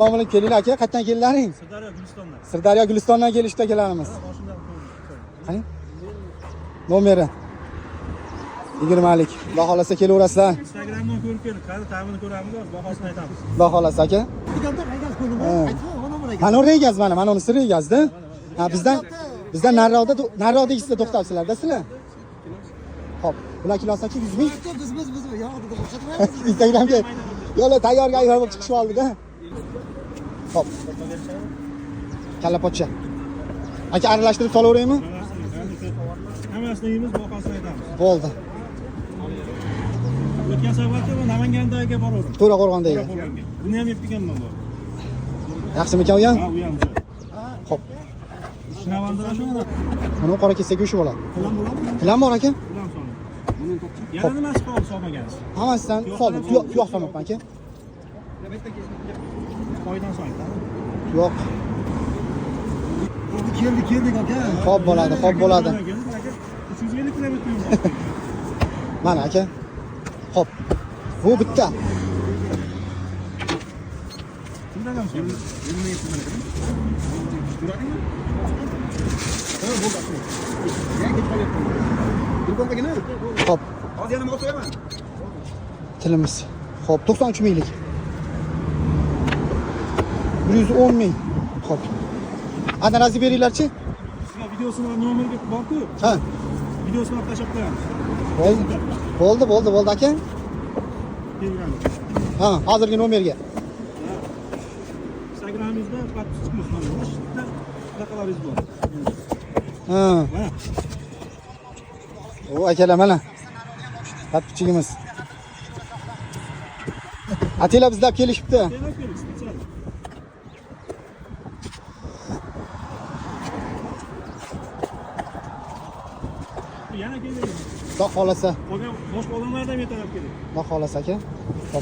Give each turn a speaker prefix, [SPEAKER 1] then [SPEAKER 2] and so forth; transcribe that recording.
[SPEAKER 1] Assalomu alaykum, kelinglar aka, qayerdan keldilaring?
[SPEAKER 2] Sirdaryo Gulistondan.
[SPEAKER 1] Sirdaryo Gulistondan kelishdi akalarimiz. Qani? Nomeri 20lik. Xudo xolasa kelaverasizlar.
[SPEAKER 2] Instagramdan ko'rib keldik. Qani ta'mini ko'ramiz, hozir bahosini aytamiz.
[SPEAKER 1] Xudo xolasa aka. Mana u regaz mana, mana unisi regazda. Ha, bizdan nariroqda nariroqda ikkisida to'xtabsizlar-da sizlar. Xo'p, bular kilosi aka 100 ming.
[SPEAKER 3] Biz
[SPEAKER 1] Instagramga yo'la tayyor ayyor bo'lib chiqishib oldi-da. Xo'p. Kalla pochcha. Aka aralashtirib solaveraymi?
[SPEAKER 2] Hammasini yeymiz, bahosini aytamiz.
[SPEAKER 1] Bo'ldi.
[SPEAKER 2] O'tgan safar bu Namangandagiga borgandim.
[SPEAKER 1] To'raqo'rg'ondagi.
[SPEAKER 2] To'raqo'rg'onga. Buni ham yeb kelganman bu.
[SPEAKER 1] Yaxshimikan u ham?
[SPEAKER 2] Ha, u ham zo'r.
[SPEAKER 1] Xo'p.
[SPEAKER 2] Shinavandira shu
[SPEAKER 1] Buni qora kesak go'shti bo'ladi. Tilam bor aka?
[SPEAKER 2] Bilan solib. Yana nimasi qoldi solmagansiz?
[SPEAKER 1] Hammasidan soldim. Tuyoq solmabman aka.
[SPEAKER 2] Foydan soling.
[SPEAKER 1] Tuyoq.
[SPEAKER 3] Keldik keldik aka.
[SPEAKER 1] Xo'p bo'ladi, xo'p bo'ladi.
[SPEAKER 2] 350 kilometr yo'l.
[SPEAKER 1] Mana aka. Xo'p. Bu bitta.
[SPEAKER 2] Shundan ham soldim.
[SPEAKER 1] Xo'p.
[SPEAKER 3] Hozir yana mos qo'yaman.
[SPEAKER 1] Tilimiz. Xo'p, 93 minglik. 110 ming. Xo'p. Adanazi beringlarchi.
[SPEAKER 2] Sizga videosini va nomerga bor-ku.
[SPEAKER 1] Ha.
[SPEAKER 2] Videosini olib tashlab qo'yamiz.
[SPEAKER 1] Bo'ldi. Bo'ldi, bo'ldi, bo'ldi aka.
[SPEAKER 2] Telegramga.
[SPEAKER 1] Ha, hozirgi nomerga.
[SPEAKER 2] Instagramimizda подписчик mana shu bunaqalaringiz bor.
[SPEAKER 1] Ha.
[SPEAKER 2] Mana
[SPEAKER 1] O akalar mana. Подписчигimiz. Atila bizlab kelishibdi.
[SPEAKER 2] Kelib keling, spetsial. Yana keling.
[SPEAKER 1] Xudo xolasa,
[SPEAKER 2] Qolgan boshqa odamlardan ham yetalab keling.
[SPEAKER 1] xudo xolasa aka.